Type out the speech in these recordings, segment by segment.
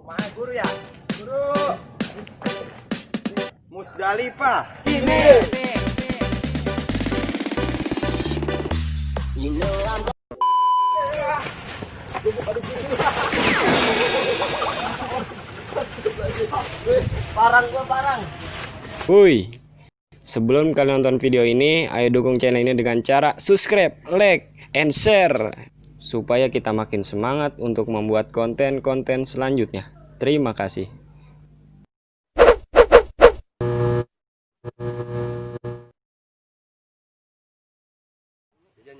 Mana guru ya? Guru. Musdalifah. Ini. Parang. Wuih, sebelum kalian nonton video ini, ayo dukung channel ini dengan cara subscribe, like, and share supaya kita makin semangat untuk membuat konten-konten selanjutnya. Terima kasih.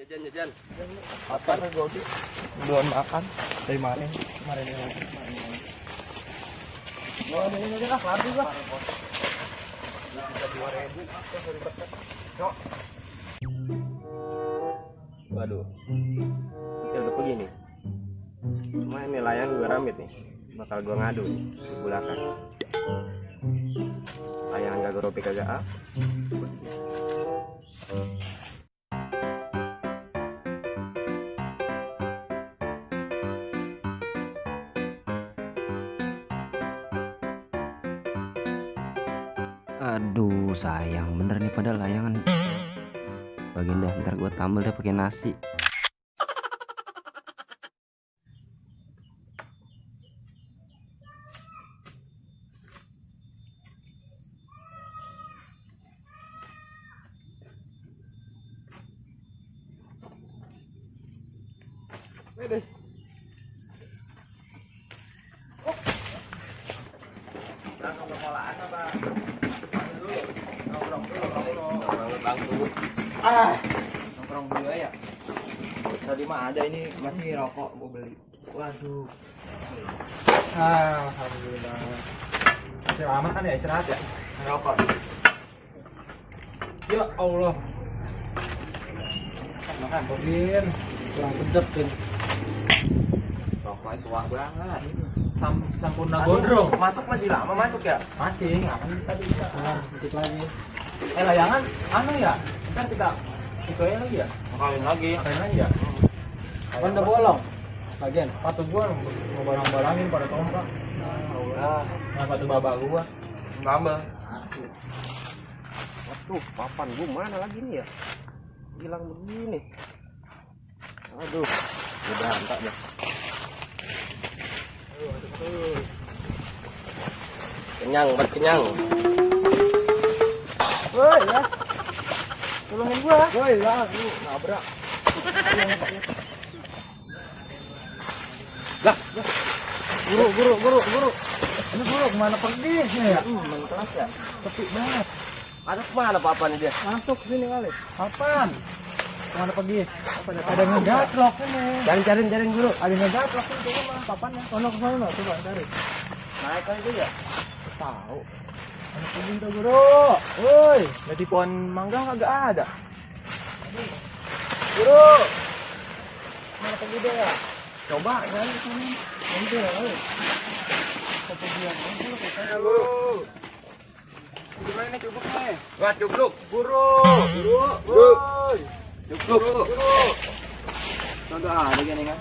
Jajan. Apa gue belum makan dari kemarin yang oh, ini aja lah, habis lah. Waduh, kita udah begini. Cuma ini layang gue ramit nih, bakal gue ngadu nih di belakang. Layangan kagak ropi kagak up. Aduh, sayang bener nih pada layangan. Bagian dah, ntar gue tambal deh pakai nasi. Deh. Nongkrong dulu ya. Tadi mah ada ini masih rokok gua beli. Waduh. Alhamdulillah. Selamat kan ya istirahat ya. Rokok. Ya Allah. Makan Bobin. Kurang sedap kan. Rokok tua banget. Sampurna gondrong. Masuk masih lama masuk ya? Masih, ngapain bisa. Dikit lagi. Layangan anu ya? Ntar kita ituin lagi ya? Makalin lagi ya? Kan udah bolong? Bagian? Patu gua mau barang-barangin pada tombak. Nah, patu babak gua nambah. Waduh, papan gua mana lagi nih ya? Hilang begini. Aduh, udah berantak dah. Kenyang. Woi ya. Tolongin gua. Woi ya, lu nabrak. Lah. Guru. Ini guru kemana pergi ya? Main kelas ya? Sepi banget. Ada kemana papan dia? Masuk sini kali. Kapan? Kemana pergi? Ada ngegatlok ini. Jaring guru. Ada ngegatlok ini tuh mah papannya. Sono ke sono coba cari. Naik kali itu ya? Tahu. Mana pergi tuh guru? Woi, jadi pohon mangga kagak ada. Guru. Mana pergi dia ya? Coba cari ke sini. Nanti ya kali. Kepergian guru katanya guru. Gimana nih cukup nih? Wah, cukup. Guru. Woi. Cukup. Guru. Kagak ada gini kan?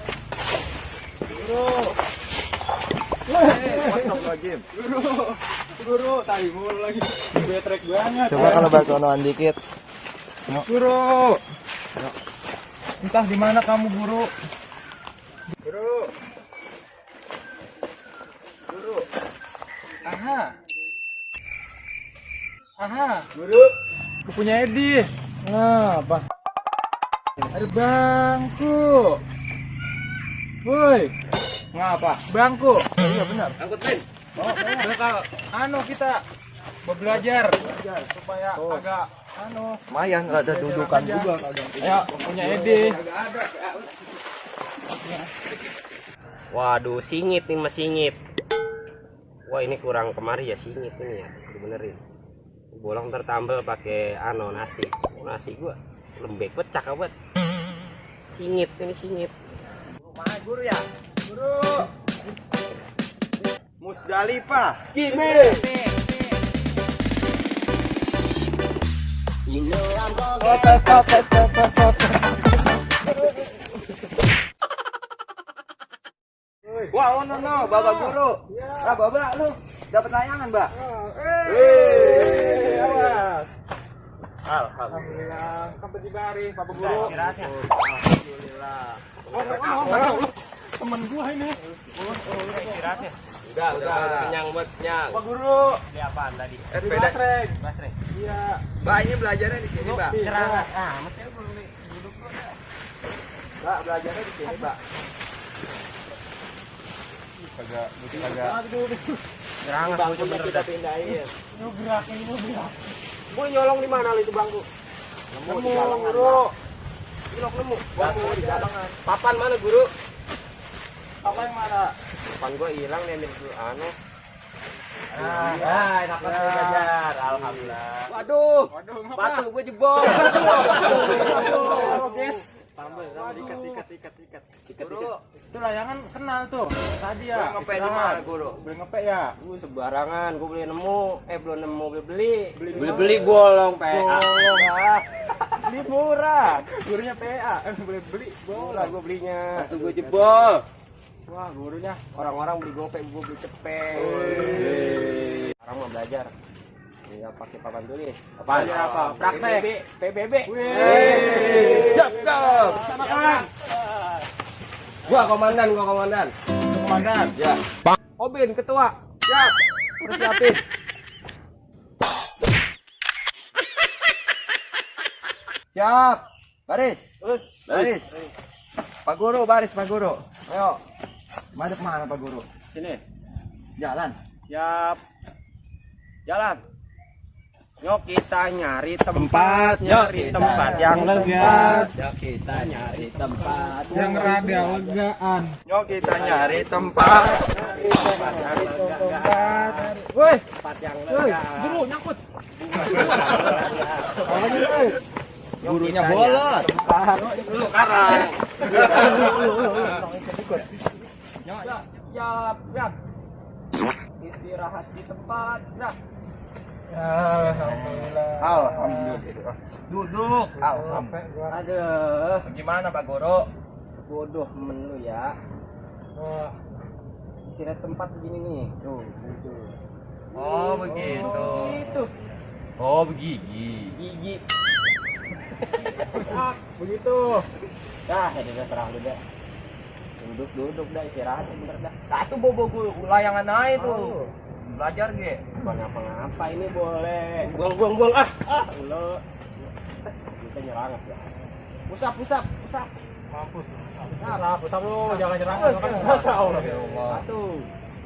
Guru. Guru, tadi mulu lagi. Betrek banget. Coba kalau balkonan dikit. Guru. Entah di mana kamu, Guru. Guru. Aha. Guru. Aku punya Edi. Nah, apa? Ada bangku. Woi. Ngapa? Bangku. Iya benar. Angkut Pin. Oh, bakal kita mau belajar supaya agak Lumayan ada dudukan juga kadang. ya punya ide. Waduh, singit nih Mas singit. Wah, ini kurang kemari ya singit ini ya. Dibenerin. Bolong tertambal pakai nasi. Nasi gua lembek pecah awet. Singit ini singit. Mana guru ya? Guru. Musdalifah. Gini. Wah, no, Bapak Guru. Ah, Bapak lu dapat layangan, Mbak. Awas. Alhamdulillah. Sampai di bari, Bapak Guru. Alhamdulillah. Temen gua ini. Istirahatnya. Udah kenyang buat kenyang. Pak Guru. Beli apaan tadi? Sepeda. Basreng. Iya. Mbak, ini belajarnya di sini, Mbak. Cerangan. Mesti dulu duduk dulu. Mbak, belajarnya di sini, Mbak. Kagak. Cerangan coba kita pindahin. Lu gerakin. Gua nyolong di mana itu bangku? Nemu di jalan, Guru. Cilok nemu. Bangku di jalan. Papan mana, Guru? Papan yang mana? Papan gua hilang nih dulu enak banget belajar. Alhamdulillah. Waduh, batu gua jebol. Waduh, guys. Tambah ikat. Guru, itu layangan kenal tuh. Tadi ya. Ngepek di mana, Guru? Beli ngepek ya? Sembarangan, gue beli nemu, belum nemu beli. Beli bolong PA. Beli murah. Gurunya PA, beli Murah gue belinya. Satu gue jebol. Wah, gurunya orang-orang beli gopek, gue beli cepet. Sekarang mau belajar. Tinggal pakai papan tulis. Apa? Praktek. PBB. Siap. Samakan. Gua komandan. Komandan. Ya. Obin ketua. Siap. Persiapin. Siap. Baris. Baris. Pak Guru, baris Pak Guru. Ayo. Madep mana Pak Guru? Sini. Jalan. Siap. Jalan. Yuk kita nyari Tempat. nyari tempat yang lega. Yuk kita nyari tempat yang rada legaan. Yuk kita nyari tempat. Woi, tempat yang lega. Guru nyangkut. Gurunya bolot. Lu karang. Siap. Istirahat di tempat. Alhamdulillah. Duduk. Alhamdulillah. Aduh, Gimana Pak Guru? bodoh menu ya. Istirahat tempat begini nih. Tuh, gitu. Oh begitu. Itu Oh, begigi. gigi. Begitu. Dah, udah serah lu dah. Duduk dah, istirahat bentar dah. Satu bobo guru layangan naik tuh. Belajar ge. Bukan ngapa-ngapa ini boleh. Buang. Lo. Kita nyerang ya. Pusap. Mampus. Pusap lu, jangan nyerang. Masa Allah. Satu,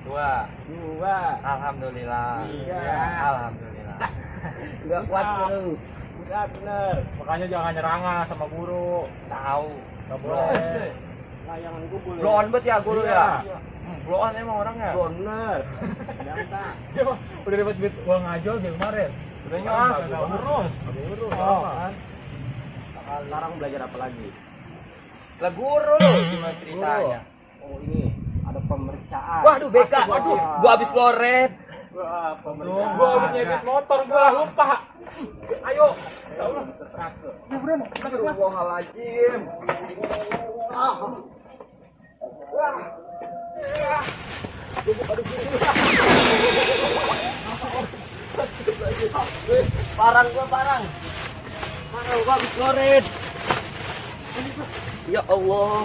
Dua. dua. Alhamdulillah. Tiga. Alhamdulillah. Enggak kuat lu. Pusap bener. Makanya jangan nyerangan sama guru. Tahu. Enggak boleh. Layangan gua boleh. Blow on bet ya guru Iya. ya. Blow on emang orangnya. Bener. Jangan. Udah dapat duit uang ngajol dia kemarin. Udah nyok. Urus. kan. Sekarang belajar apa lagi? Lah guru gimana ceritanya? Oh ini ada pemeriksaan. Waduh, beka. Waduh, gua habis loret. Wah, Gua habis nyebis motor, gua lupa. Ayo. Insyaallah. Astagfirullahaladzim. Parang gua habis loret. Ya Allah.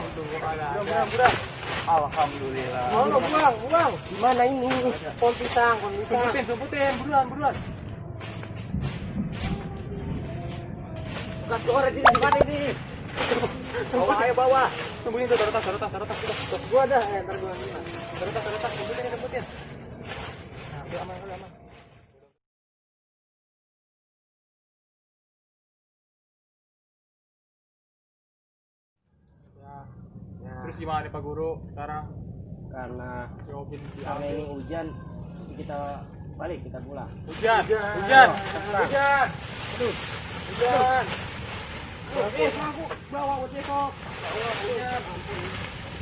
Alhamdulillah. Buang. Gimana ini? Pohon pisang. Semputin, buruan. Bekas loret ini di mana ini? Ayo bawa. Semputin tuh, taruh tas. Gua ada, ntar gua. Taruh tas, semputin. Nah, aman. Terus gimana nih Pak Guru sekarang? Karena Si Robin karena ini hujan, kita balik, kita pulang. Hujan. Aduh. Hujan. Aku bawa buat Jeko. Hujan.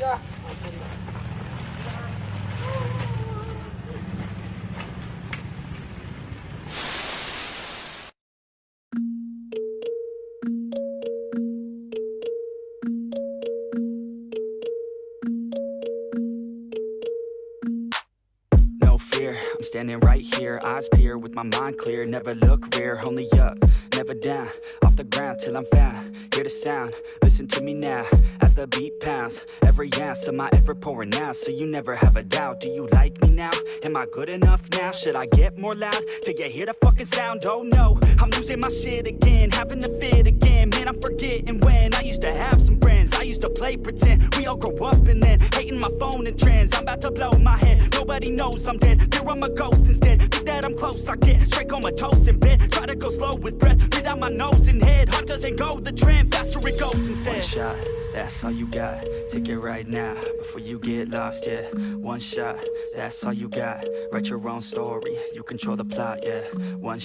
Ya. I'm standing right here, eyes peer with my mind clear. Never look rear, only up, never down. Off the ground till I'm found. Hear the sound, listen to me now. As the beat pounds, every ounce of my effort pouring out. So you never have a doubt. Do you like me now? Am I good enough now? Should I get more loud till you hear the fucking sound? Oh no, I'm losing my shit again, having to fit again. Man, I'm forgetting when I used to have some friends. I used to play pretend. We all grow up and then hating my phone and trends. I'm about to blow my head. Nobody knows I'm dead. Fear I'm a ghost instead. Think that I'm close, I get straight comatose in bed. Try to go slow with breath, breathe out my nose and head. Heart doesn't go the trend, faster it goes instead. One shot, that's all you got. Take it right now, before you get lost, yeah. One shot, that's all you got. Write your own story, you control the plot, yeah. One shot.